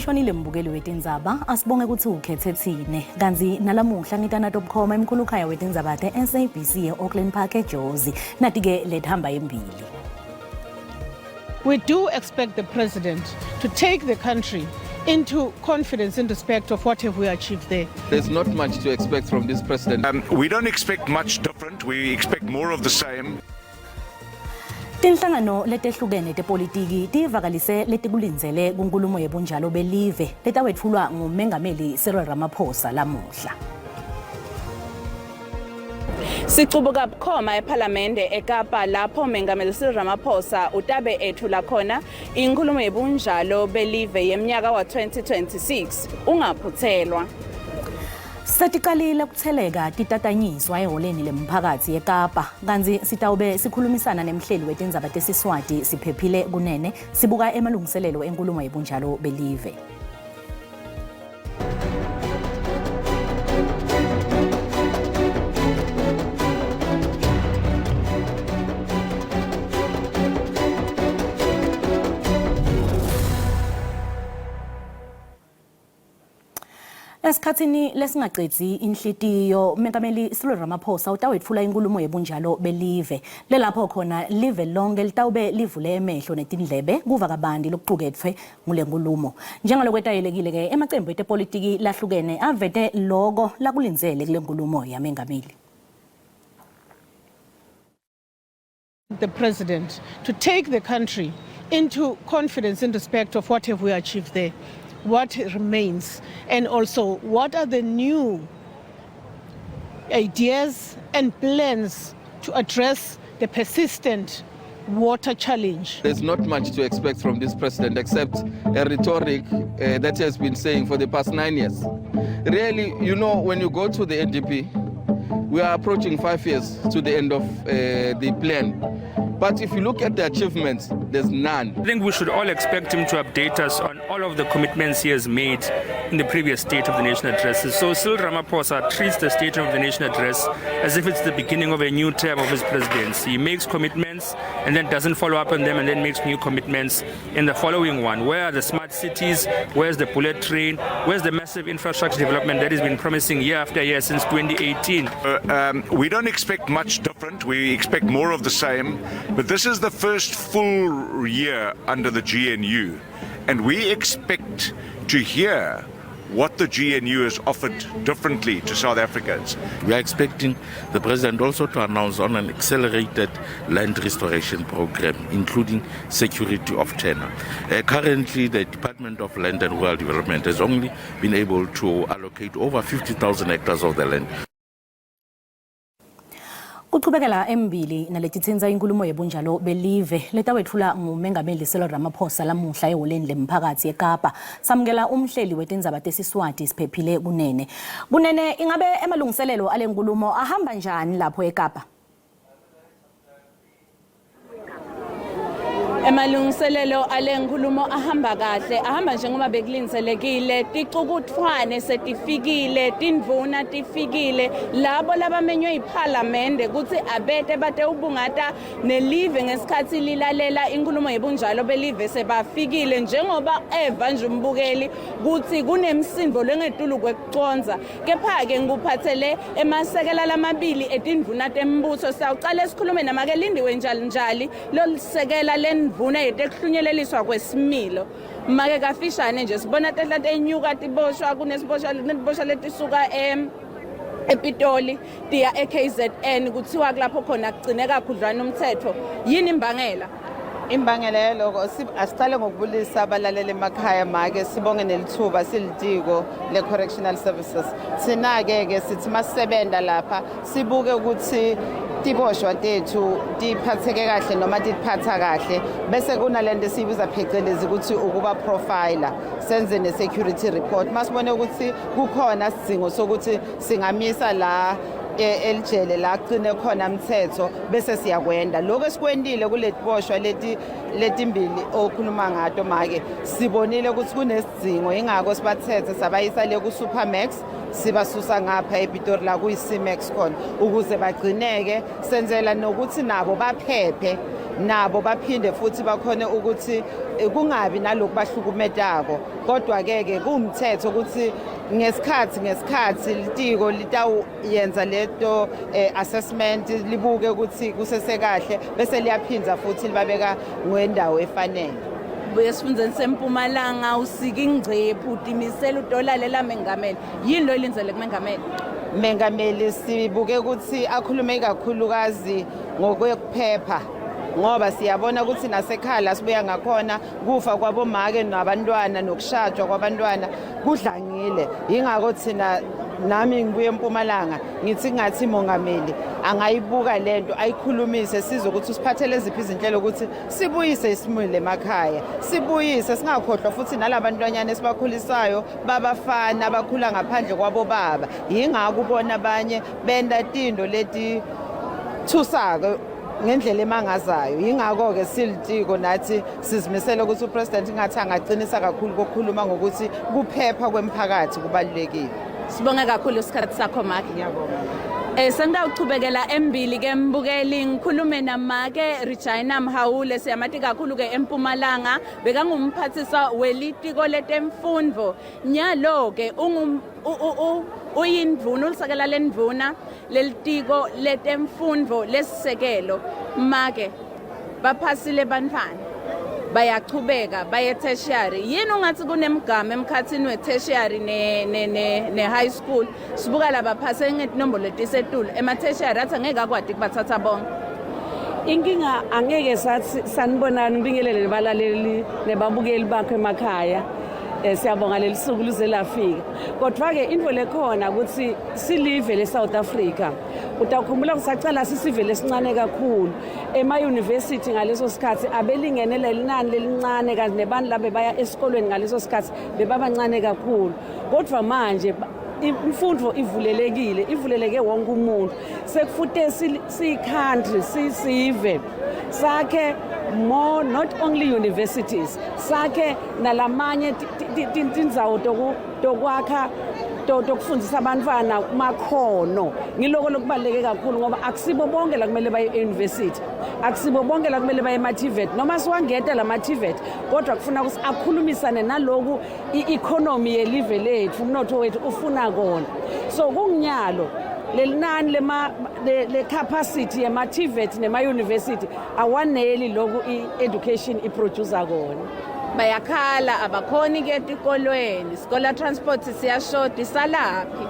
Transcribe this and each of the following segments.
Selishonile mbukeli wetindzaba, asibonge kutsi ukhethe tsine. Kantsi nalamuhla ngitana Topkhoma emkhulukhaya wetindzaba te-SABC e-Auckland Park eJozi. Nati-ke lethamba embili. We do expect the president to take the country into confidence in respect of what have we achieved there. There's not much to expect from this president. We don't expect much different. We expect more of the same. Tinhlangano letehlukene tepolitiki tivakalise letikulindzele kunkulumo yebunjalo belive letawetfulwa nguMengameli Cyril Ramaphosa lamuhla. Sicubuka bukhoma ePhalamende eKapa lapho Mengameli Cyril Ramaphosa utabe ethula khona inkhulumo yebunjalo belive yemnyaka wa-2026. Ungaphuthelwa. Setiqalile ukutheleka titatanyiswa ehholeni lemphakathi eKapa kanti sitawube sikhulumisana nemhleli wetindzaba tesiswati siphephile kunene sibuka emalungiselelo enkulumo yebunjalo belive. Esikhatsini lesingacedzi inhlitiyo, Mengameli Cyril Ramaphosa utawetfula inkhulumo yebunjalo belive lelapho khona live lonke litawube livule emehlo netindlebe kuva kabanti lokucuketfwe ngule nkulumo. Njengalokwetayelekile-ke, emacembu etepolitiki lahlukene avete loko lakulindzele kule nkulumo yamengameli. The president to take the country into confidence in respect of what have we achieved there, what remains, and also what are the new ideas and plans to address the persistent water challenge. There's not much to expect from this president except a rhetoric that he has been saying for the past 9 years. Really, when you go to the NDP, we are approaching 5 years to the end of the plan. But if you look at the achievements, there's none. I think we should all expect him to update us on all of the commitments he has made in the previous State of the Nation addresses. So Cyril Ramaphosa treats the State of the Nation address as if it's the beginning of a new term of his presidency. He makes commitments and then doesn't follow up on them and then makes new commitments in the following one. Where are the smart cities? Where's the bullet train? Where's the massive infrastructure development that has been promising year after year since 2018? We don't expect much different. We expect more of the same. But this is the first full year under the GNU, and we expect to hear what the GNU has offered differently to South Africans. We are expecting the president also to announce on an accelerated land restoration program, including security of tenure. Currently, the Department of Land and Rural Development has only been able to allocate over 50,000 hectares of the land. Kuchubekela embili naletitsintsa inkulumo yebunjalo belive letawetfula ngumengameli Cyril Ramaphosa lamuhla ehholeni lemphakatsi eKapa. Samukela umhleli wetindzaba tesiswati Siphephile Kunene. Kunene, ingabe emalungiselelo ale nkulumo ahamba njani lapho eKapa? Emalungiselelo ale nkulumo ahamba kahle, ahamba njengoba bekulindelekile. Ticukuthwane setifikile, tindvuna tifikile, labo labamenywe iphalamende kutsi abete bate ubungata nelive ngesikhatsi lilalela inkulumo yebunjalo belive sebafikile, njengoba eva nje umbukeli kutsi kunemsindo lengetulu kwekucondza. Kepha-ke ngikuphathele emasekela lamabili etindvuna tembuso. Sawucale sikhulume namake Lindiwe Njalinjali, lolisekela lendvuna yetekuhlunyeleliswa kwesimilo. Make kafishane nje sibona tehla tenyuka tiboshwa, kunesiboshwa netiboshwa letisuka ePitoli tiya e-KZN, kuthiwa kulapho khona kugcine kakhudlwana umthetho. Yini imbangela? Imbangela yaloko, asiqale ngokubulisa abalaleli emakhaya, make sibonge nelithuba silitiko le-Correctional Services. Thina-ke ke sithi masisebenta lapha sibuke ukuthi tiboshwa tethu tiphatheke kahle noma tiphatha kahle, bese kunalento esiyibiza phecelezi ukuthi ukuba profiler, senze ne-security report masibone ukuthi kukhona sidingo sokuthi singamisa la elijele la kugcine khona mthetho, bese siyakwenda lokho esikwendile kuletiboshwa leti letimbili okhuluma ngato. Make sibonile ukuthi kunesidingo, ingako sibathethe sabayisa le ku-Supermax, sibasusa ngapha ePitori la kuyi-C-Max khona ukuze bagcineke, senzela nokuthi nabo baphephe. nabo baphinde futhi bakhone ukuthi eh, kungabi naloku bahlukumetako kodwa-ke ke kuwumthetho ukuthi ngesikhathi ngesikhathi litiko litawuyenza leto eh, assessment libuke ukuthi kusesekahle bese liyaphinda futhi libabeka ngendawo efanele. Buye esifundeni sempumalanga usika ingcephu utimisela utolalela mengameli yini lo ilindzele kumengameli? Mengameli sibuke ukuthi akhulume ikakhulukazi ngokwekuphepha ngoba siyabona ukuthi nasekhaya la sibuya ngakhona kufa kwabomake nabantwana nokushajwa kwabantwana kudlangile. Yingakho thina nami ngibuye empumalanga ngithi kungathi mongameli angayibuka lento ayikhulumise sizwe ukuthi usiphathele ziphi izinhlelo ukuthi sibuyise isimilo emakhaya sibuyise singakhohlwa futhi nalabantwanyana esibakhulisayo babafana abakhula ngaphandle kwabo baba. Yingakho ubona abanye benda tindo leti thusako ngendlela emangazayo. Yingakho-ke silitiko nathi sizimisele ukuthi upresident ngathi angaqinisa kakhulu kokukhuluma ngokuthi kuphepha kwemphakathi kubalulekile. Sibonge kakhulu isikhathi sakho make. Ngiyabonga. Sengitawuchubekela embili ke mbukeli ngikhulume namake Regina Mhaule siyamati kakhulu ke eMpumalanga bekangumphathisa welitiko letemfundvo nyalo ke uyindvuna ulisekela lendvuna lelitiko letemfundvo lesisekelo make baphasile bantfwana bayachubeka baye tertiary yini ungathi kunemgama emkhathini we-tertiary ne-high school sibuka laba phase ngetinombolo letisetulu ema-tertiary athi angeke akwati kubathatha bonke. Inkinga angeke sathi sanibonani ngibingelele nebalaleli nebabukeli bakho emakhaya. Siyabonga leli suku luze lafika. Kodwa-ke into lekhona ukuthi silive le-South Africa. Utawukhumbula kusacala sisive lesincane kakhulu. Ema-university ngaleso sikhathi abelingene lelinani lelincane kanti nebantu labe baya esikolweni ngaleso sikhathi bebabancane kakhulu. Kodwa manje imfundo ivulelekile, ivuleleke wonke umuntu. Sekufute siyi-country, sisive sakhe more not only universities sakhe nalamanye tindzawo tokwakha tokufundisa abantwana makhono. Ngiloko lokubaluleke kakhulu ngoba akusibo bonke la kumele baye e-university, akusibo bonke la kumele baye ema-TVET noma siwangeta la ma-TVET, kodwa kufuna ukuthi akhulumisane naloku i-economy yelive lethu, umnotho wethu ufuna kona. So kunginyalo lelinani lema le capacity yema TVET nema university awaneli loku i-education iproducer kona. Bayakhala abakhoni ke etikolweni, scholar transport siyashoda isalaphi.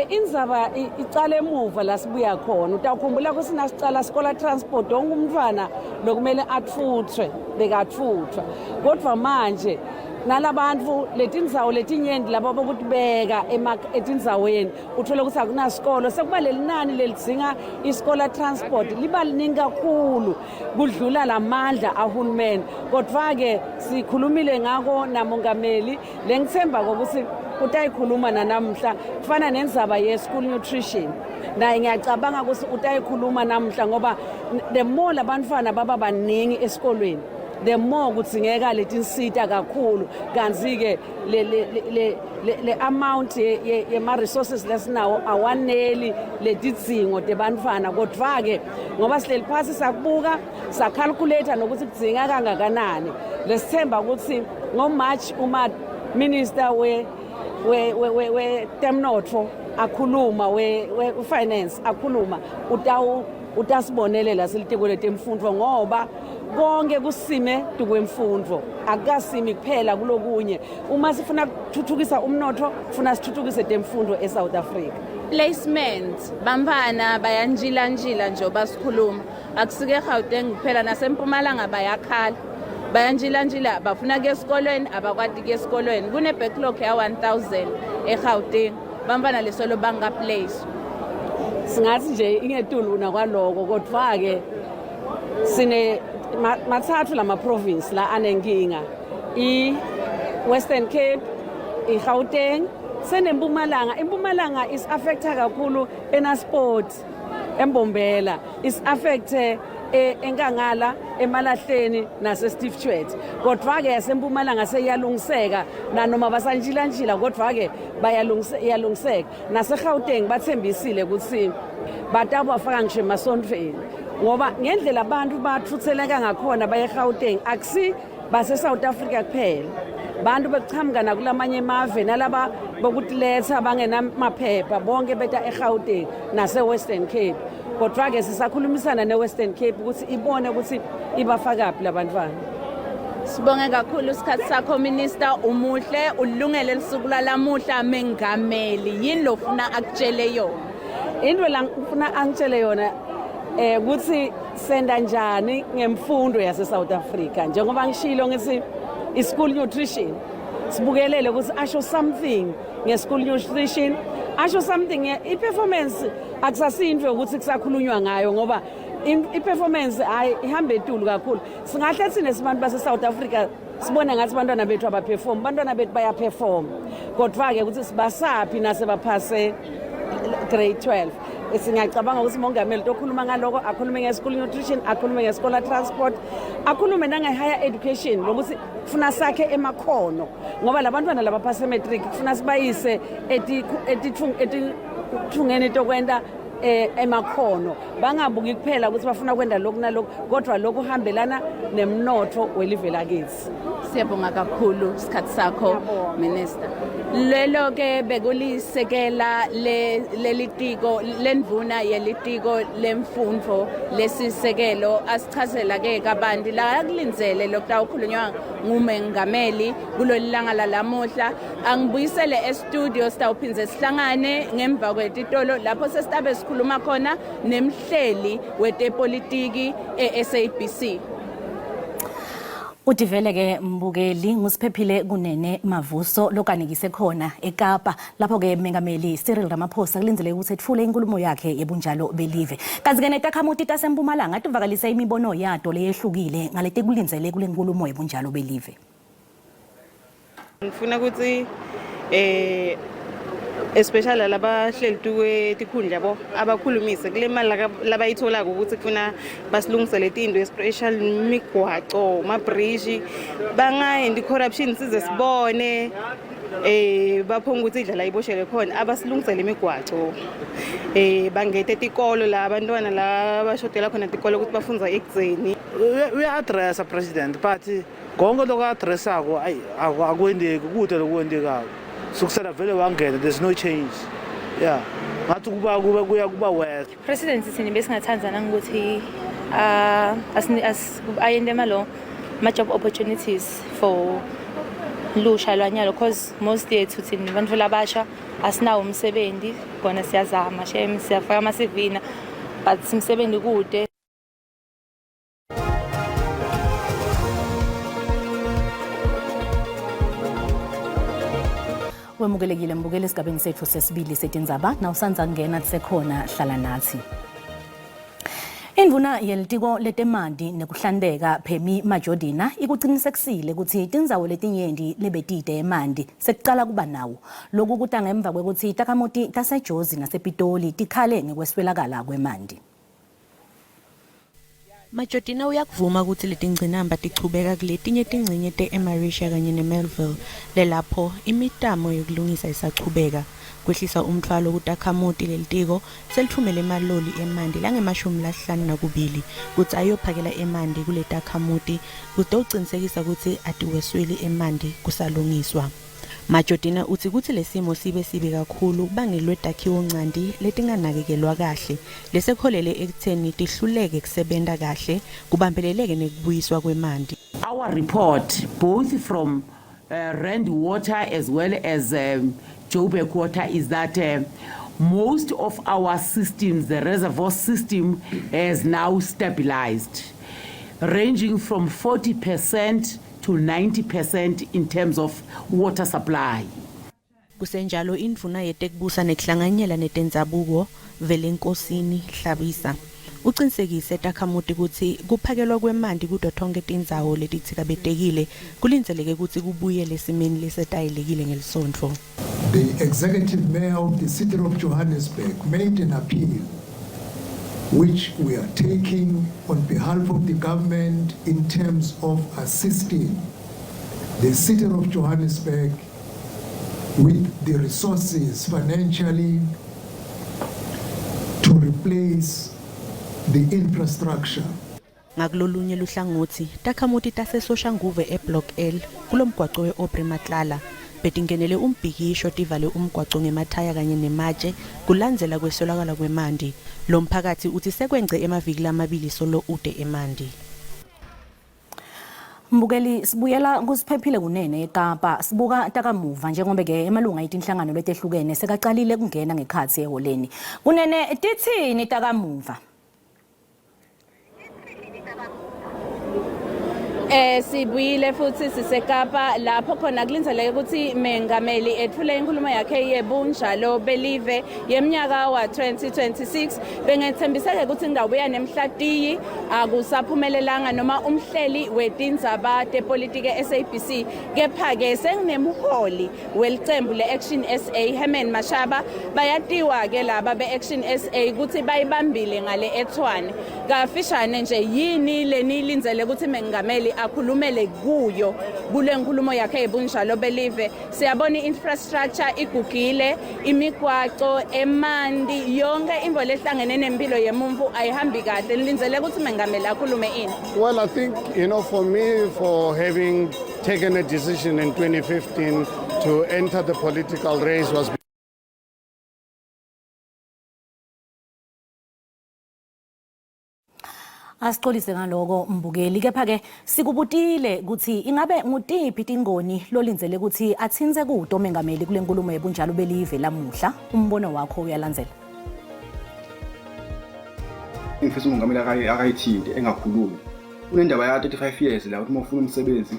Indzaba icala emuva la sibuya khona. Utawukhumbula ukuthi nasicala scholar transport wonke umntwana lokumele atfuthwe bekatfuthwa, kodwa manje nalabantu letindzawo letinyenti laba bokutibeka etindzaweni uthole ukuthi akunasikolo sekuba lelinani lelidzinga iskola transport liba liningi kakhulu kudlula lamandla ahulumeni. Kodwa-ke sikhulumile ngako namongameli lengithemba kokuthi utayikhuluma nanamhla kufana nendzaba ye-school nutrition naye ngiyacabanga ukuthi utayikhuluma namhla ngoba the more labantfwana baba baningi esikolweni the more kudzingeka letinsita kakhulu, kanti-ke le amount yema-resources lesinawo awaneli letidzingo tebantfwana. Kodwa-ke ngoba sihleli phasi sakubuka sacalculate nokuthi kudzinga kangakanani, lesithemba ukuthi ngoMarch uma minister we we we we temnotfo akhuluma we finance akhuluma utawu utasibonelela silitiko letemfundvo ngoba konke kusime tukwemfundvo akukasimi kuphela kulokunye. Uma sifuna kuthuthukisa umnotfo kufuna sithuthukise temfundvo eSouth Africa. Placement bamfana bayanjilanjila njengoba sikhuluma akusike eGauteng kuphela nasempumalanga bayakhala bayanjilanjila bafuna kuya esikolweni abakwati kuya esikolweni kune backlog ya 1000 eGauteng bamfana lesolo bangaplace. Singathi nje ingetulu nakwaloko, kodwa-ke sine mathathu lama province la anenkinga, i-Western Cape, i-Gauteng senempumalanga. Impumalanga is affecta kakhulu eNaspoti, eMbombela is affecte eNkangala, emalahleni nase Steve Tshwete. Kodwa ke yasempumalanga seyalungiseka nanoma basantshilanshila, kodwa ke bayalungiseka. NaseGauteng bathembisile ukuthi batabafaka ngisho emasontfweni. Ngoba ngendlela abantu bathutheleka ngakhona baye eGauteng, akusi base-South Africa kuphela, bantu bekuchamuka nakulamanye emave nalaba bokutiletha bangenamaphepha, bonke beta eGauteng nase-Western Cape. Kodwa-ke sisakhulumisana ne-Western Cape ukuthi ibone ukuthi ibafakaphi labantwana. Sibonge kakhulu isikhathi sakho, Minister. Umuhle ulungele lisuku lalamuhla. Mengameli yini lofuna akutshele yona? Into la ngifuna angitshele yona ukuthi senda njani ngemfundo yase South Africa. Njengoba ngishilo ngithi i-school nutrition, sibukelele ukuthi asho something nge-school nutrition, asho something i-performance. Akusasinto ukuthi kusakhulunywa ngayo ngoba i-performance hayi ihambe etulu kakhulu. Singahle thine sibantu base-South Africa sibone ngathi abantwana bethu abaperform, abantwana bethu bayaperform, kodwa-ke ukuthi sibasaphi nasebaphase grade 12. Singacabanga ukuthi mongameli tokhuluma ngaloko, akhulume nge-school nutrition, akhulume nge-scholar transport, akhulume nange-higher education, lokuthi kufuna sakhe emakhono, ngoba labantwana labaphase matric kufuna sibayise etithungeni tokwenta emakhono, bangabuki kuphela ukuthi bafuna kwenda lokhu nalokhu, kodwa lokhu hambelana nemnotfo welive lakithi. Siyabonga kakhulu isikhathi sakho, Minister. Lelo ke bekulisekela lelitiko lendvuna yelitiko lemfundvo lesisekelo, asichazela ke kabanti la kulindzele lokutawukhulunywa ngumengameli kulolu langa lalamuhla. Angibuyisele e-studio, sitawuphindze sihlangane ngemva kwetitolo lapho sesitabe sikhuluma khona nemhleli wetepolitiki e-SABC. Utivele ke mbukeli, ngusiphephile kunene Mavuso lokanikise khona eKapa, lapho ke Mengameli Cyril Ramaphosa kulindeleke ukuthi ethule inkulumo yakhe yebunjalo belive. Kanti ke netakhamuti taseMpumalanga tivakalise imibono yato leyehlukile ngaleti kulindzele kule nkulumo yebunjalo belive. Ngifuna ukuthi especially labahleli tukwe tikhundla yabo abakhulumise kule mali labayitholako ukuthi kufuna basilungisele tinto, especially imigwaco, ma-bridge, bangayendi corruption size sibone baphonga ukuthi idlala iboshele khona. Abasilungisele imigwaco, bangete tikolo la abantwana la bashodela khona tikolo ukuthi bafunza ekudzeni. Uya-addressa president, but konke lokhu a-addressako ayi akwendeki kude lokuwendekako sukusela vele wangena. There's no change, yeah, ngathi kuba kuba kuya kuba worse. President sithini besingathanda nangokuthi ayente malo ma-job opportunities for lusha lwanyalo, cause most yethu thina bantu labasha asinawo umsebenzi. Kona siyazama shem, siyafaka ama-CV but umsebenzi kude. Wemukelekile mbukeli esigabeni sethu sesibili setindzaba. Nawusandza kungena kusekhona, hlala nathi. Indvuna yelitiko letemanti nekuhlanteka Pemmy Majodina ikucinisekisile ukuthi tindzawo letinyenti lebetite emanti sekucala kuba nawo. Lokhu kuta ngemva kwekuthi takhamuti taseJozi nasePitoli tikhale ngekweswelakala kwemanti. Majodina uyakuvuma ukuthi letingcinamba tichubeka kuletinye tingcinye te-Emmarisha kanye neMelville, lelapho imitamo yokulungisa isachubeka. Kwehlisa umtfwalo kutakhamuti, lelitiko selitfumele emaloli emanti langema-52 kutsi ayophakela emanti kuletakhamuti kutewucinisekisa kutsi atiwesweli emanti kusalungiswa. Majodina utsi kutsi lesimo sibe sibi kakhulu kubangelwe takhiwonchanti letinganakekelwa kahle lesekholele ekutseni tihluleke kusebenta kahle, kubambeleleke nekubuyiswa kwemanti. Our report, both from Rand Water as well as Joburg Water, is that most of our systems, the reservoir system, has now stabilized, ranging from 40% to 90% in terms of water supply. Kusenjalo, indvuna yetekubusa nekuhlanganyela netendzabuko Velenkosini Hlabisa ucinisekise takhamuti kutsi kuphakelwa kwemanti kuto tonkhe tindzawo letitsikabetekile kulindzeleke kutsi kubuyele esimeni lesetayelekile ngelisontfo. The executive mayor of the city of Johannesburg made an appeal, which we are taking on behalf of the government in terms of assisting the city of Johannesburg with the resources financially to replace the infrastructure. Ngakulolunye luhlangotsi, takhamuti taseSoshanguve eBlock L kulomgwaco we-Aubrey Matlala betingenele umbhikisho tivale umgwaco ngemathaya kanye nematshe kulandzela kweswelakala kwemanti. Lomphakatsi utsi sekwengce emaviki lamabili solo ute emanti. Mbukeli sibuyela kusiphephile kunene eKapa sibuka takamuva njengoba ke emalunga etinhlangano letehlukene sekacalile kungena ngekhatsi eholeni. Kunene titsini takamuva? Eh sibuyile futhi siseKapa lapho khona kulindzeleke ukuthi mengameli ethule inkulumo yakhe yebunjalo belive yeminyaka wa-2026 bengethembiseke ukuthi ngidawubuya nemhlatiyi akusaphumelelanga noma umhleli wetindzaba tepolitiki e-SABC kepha-ke senginemholi welicembu le-Action SA Herman Mashaba bayatiwa-ke laba be-Action SA ukuthi bayibambile ngale eTshwane kafishane nje yini leniyilindzele ukuthi mengameli akhulumele kuyo kule nkulumo yakhe yebunjalo belive siyabona i-infrastructure igugile imigwaco emanti yonke intfo lehlangene nempilo yemuntfu ayihambi kahle nilindzele ukuthi mengameli akhulume ini Well, I think, you know, for me, for having taken a decision in 2015 to enter the political race was Asixolise ngaloko mbukeli kepha ke sikubutile ukuthi ingabe ngutiphi tingoni lolindzele ukuthi atsintse kuto mengameli kule nkulumo yebunjalo belive lamuhla umbono wakho uyalandzela. Ngifisa umongameli akayithinte engakhulumi. Kunendaba ya 35 years la ukuthi uma ufuna umsebenzi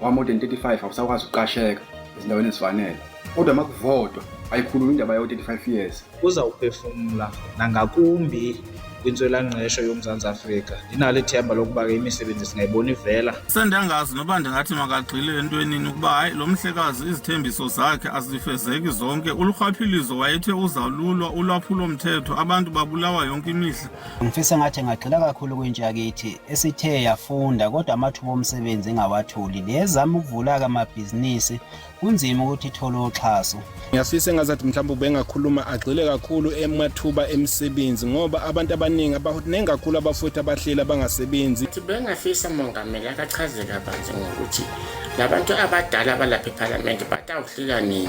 wa more than 35 awusakwazi ukuqasheka ezindaweni ezifanele. Kodwa uma kuvotwa ayikhulumi indaba yo 35 years. Uzawuphefumla nangakumbi kwintswelangqesho yoMzantsi Afrika. Ndinalo ithemba lokuba ke imisebenzi singayibona ivela. Sendangazi noba ndingathi makagxile entwenini ukuba hayi lo mhlekazi izithembiso zakhe azifezeki zonke. Ulurhwaphilizo wayethe uzawululwa ulwaphulomthetho, abantu babulawa yonke imihla. Ngifisa ngathi engagxila kakhulu kwintsha yakithi esithe yafunda kodwa amathuba omsebenzi engawatholi. Lezama ukuvula-ke amabhizinisi kunzima ukuthi ithole uxhaso. Ngiyafisa engazathi mhlawumbe ubengakhuluma agxile kakhulu emathuba emisebenzi ngoba abantu abaningi abaningi kakhulu abafowethu abahleli abangasebenzi. Bengafisa mongameli akachaze kabanzi ngokuthi labantu abadala abalapha ephalamende batawuhlula nini.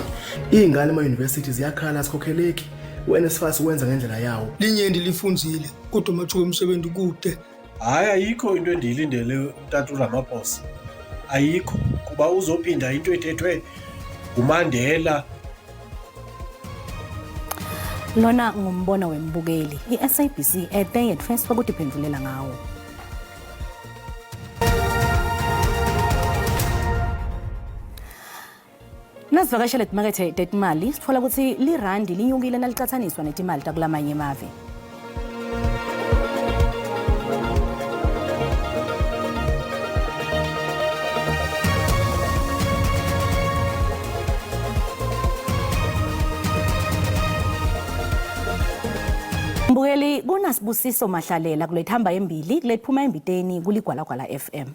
Iy'ngane ema-university ziyakhala azikhokheleki u-NSFAS wenza ngendlela yawo. Linyenti lifundzile kodwa amathuba omsebenzi kude. Hayi ayikho into endiyilindele utata uRamaphosa, ayikho kuba uzophinda into ethethwe nguMandela. Lona ngumbono wembukeli i-SABC ete yetfeswa kutiphendvulela ngawo. Nasivakashele timakethe tetimali sitfola kutsi lirandi linyukile nalicatsaniswa netimali takulamanye emave. Mbukeli kunasibusiso Mahlalela kulethamba embili kulethuma embiteni kuligwalagwala FM.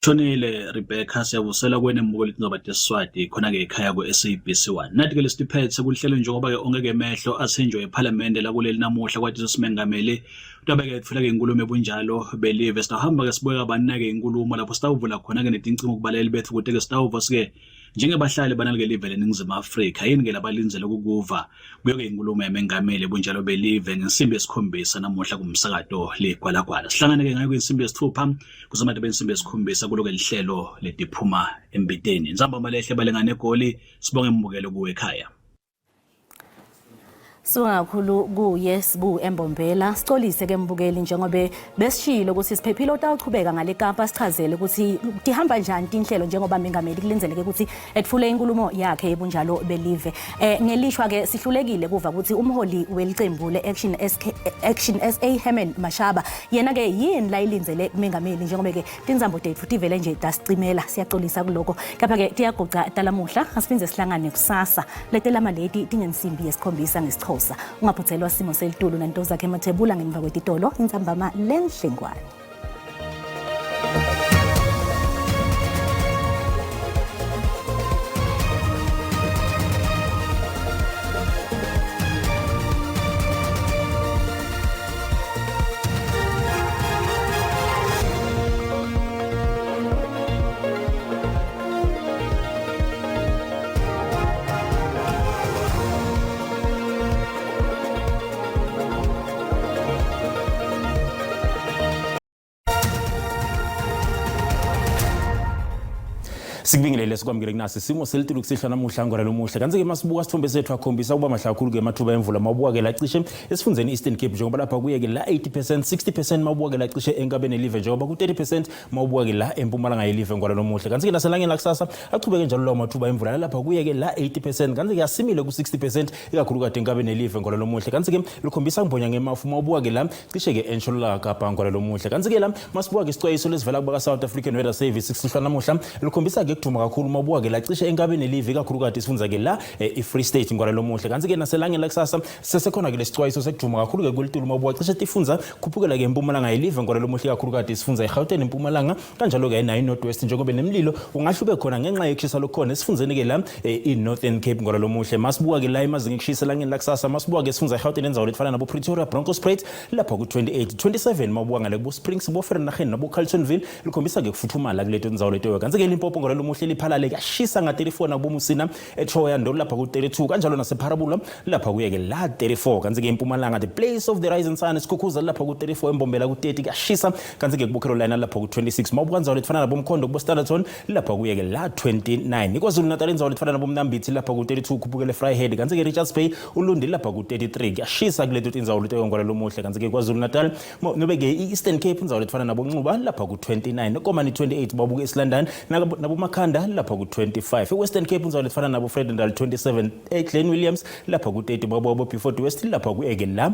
Shonile Rebecca siyabusela kwene mbukeli tindzaba tesiswati khona-ke ekhaya ku-SABC 1 nathi-ke lesitiphethe kulihlelo njengoba-ke onke-ke emehlo athenjwe ephalamende lakuleli namuhla kwathi simengameli utabeke etfula-ke inkulumo ebunjalo belive sitawuhamba-ke sibuke kabanina-ke inkulumo lapho sitawuvula khona-ke netincingo kubaleli bethu kute-ke sitawuva sike Njengebahlali banalike live leNingizimu Afrika, yini-ke labalindzele kukuva kuyoke inkulumo yamengameli bunjalo belive ngensimbi yesikhombisa namuhla kumsakato Ligwalagwala. Sihlangane-ke ngayo kwinsimbi yesithupha kuzomathe bensimbi yesikhombisa kuloke lihlelo letiphuma embiteni. Ntsambama lehle balingane egoli, sibonge mbukelo kuwe ekhaya. Sibonga kakhulu kuye Sibu Embombela. Sicolise ke mbukeli njengobe besishilo ukuthi siphephile utawuchubeka ngale Kapa sichazele ukuthi tihamba njani tinhlelo njengoba mengameli kulindzeleke ukuthi etfule inkulumo yakhe yebunjalo belive. Eh ngelishwa ke sihlulekile kuva ukuthi umholi welicembu le-Action SK Action SA Herman Mashaba yena ke yini layilindzele kumengameli njengoba ke Tinzambo tetfu tivele nje tasicimela siyaxolisa kuloko kepha-ke tiyaguca talamuhla asiphindze sihlangane kusasa letelama leti tingensimbi yesikhombisa ngesiXhosa ungaphuthelwa simo selitulu nanto zakhe emathebula ngemva kwetitolo intsambama lenhlengwane. Sikubingelele sikwamukele kunasi simo selitulu kusihlwa namuhla ngora lomuhle. Kanti-ke masibuka sithombe sethu akhombisa ukuba mahle kakhulu-ke amathuba emvula mawubuka-ke la cishe esifundzeni Eastern Cape njengoba lapha kuye-ke la 80% 60% mawubuka-ke la cishe enkabeni elive njengoba ku-30% mawubuka-ke la empumalanga yelive ngora lomuhle. Kanti-ke naselangeni lakusasa achubeke njalo lawo mathuba emvula lapha kuye-ke la 80% kanti-ke asimile ku-60% ikakhulukati enkabeni elive ngora lomuhle. Kanti-ke likhombisa ngibhonya ngemafu mawubuka-ke la cishe-ke entshonalanga Kapa ngora lomuhle. Kanti-ke la masibuka-ke isicwayiso lesivela kubaka-South African Weather Service kusihlwa namuhla likhombisa-ke kuduma kakhulu mawubuka-ke la cishe enkabeni elive ikakhulukati isifundza-ke la i-Free State ngora lomuhle. Kanti-ke naselangeni lakusasa sesekhona-ke lesicwayiso sekuduma kakhulu-ke kwelitulu mawubuka cishe tifundza khuphukela-ke empumalanga yelive ngora lomuhle ikakhulukati isifundza iGauteng impumalanga kanjalo-ke nayo i-North West njengoba nemlilo ungahle ube khona ngenxa yokushisa lokukhona esifundzeni-ke la i-Northern Cape ngora lomuhle. Masibuka-ke la emazinga ekushisa elangeni lakusasa masibuka-ke isifundza iGauteng endzawo letifana nabo-Pretoria Bronkhorstspruit lapha ku-28 27 mawubuka ngale kubo-Springs bo-Vereeniging nabo-Carltonville likhombisa-ke kufuthumala kuleto ndzawo leto kanti-ke Limpopo ngora lomuhle liphalale kuyashisa nga-34 nakuboMusina eTroyandou lapha ku-32 kanjalo nasePharabulo lapha kuye-ke la 34 kanti-ke impumalanga the place of the rising sun sikhukhuza lapha ku-34 embombela ku-30 kuyashisa kanti-ke kubo-Carolina lapha ku-26 mawubuka ndzawo letifana nabomkhondo kubo-Standerton lapha kuye-ke la 29 iKwaZulu Natal indzawo letifana nabomnambithi lapha ku-32 khuphukele Vryheid kanti-ke Richards Bay Ulundi lapha ku-33 kuyashisa kuleto tindzawo leteyongwala lomuhle kanti-ke KwaZulu Natal nobe-ke i-Eastern Cape indzawo letifana nabonxuba lapha ku-29 Komani 28 babuke East London nabomakhanda lapha ku-25 i-Western Cape indzawo letifana nabo Vredendal 27 eGlen Williams lapha ku-30 babuka bo-Beaufort West lapha ku-eke la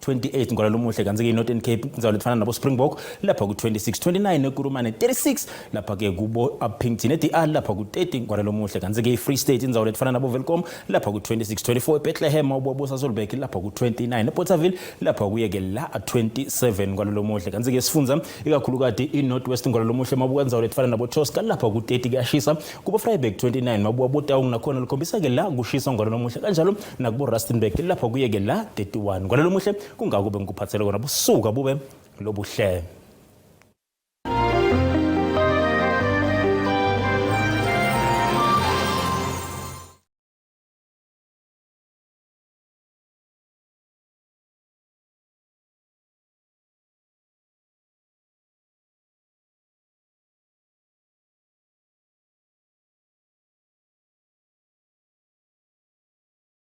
28 ngwala lomuhle kanti-ke i-Northern Cape indzawo letifana nabo Springbok lapha ku-26 29 ekurumane 36 lapha-ke kubo Upington e-DR lapha ku-30 ngwala lomuhle kanti-ke i-Free State indzawo letifana nabo Welkom lapha ku-26 24 eBethlehem ubuka Sasolburg lapha ku-29 ePorterville lapha kuye-ke la 27 ngwala lomuhle kanti-ke sifundza ikakhulukati i-North West ngwala lomuhle mabuka indzawo letifana nabo Tosca lapha ku-30 kuyashisa kubo Vryburg 29 mabuka boTaung nakhona likhombisa-ke la kushisa ngwala lomuhle kanjalo nakubo Rustenburg lapha kuye-ke la 31 ngwala lomuhle kungako bengikuphathele kona busuka bube lobuhle.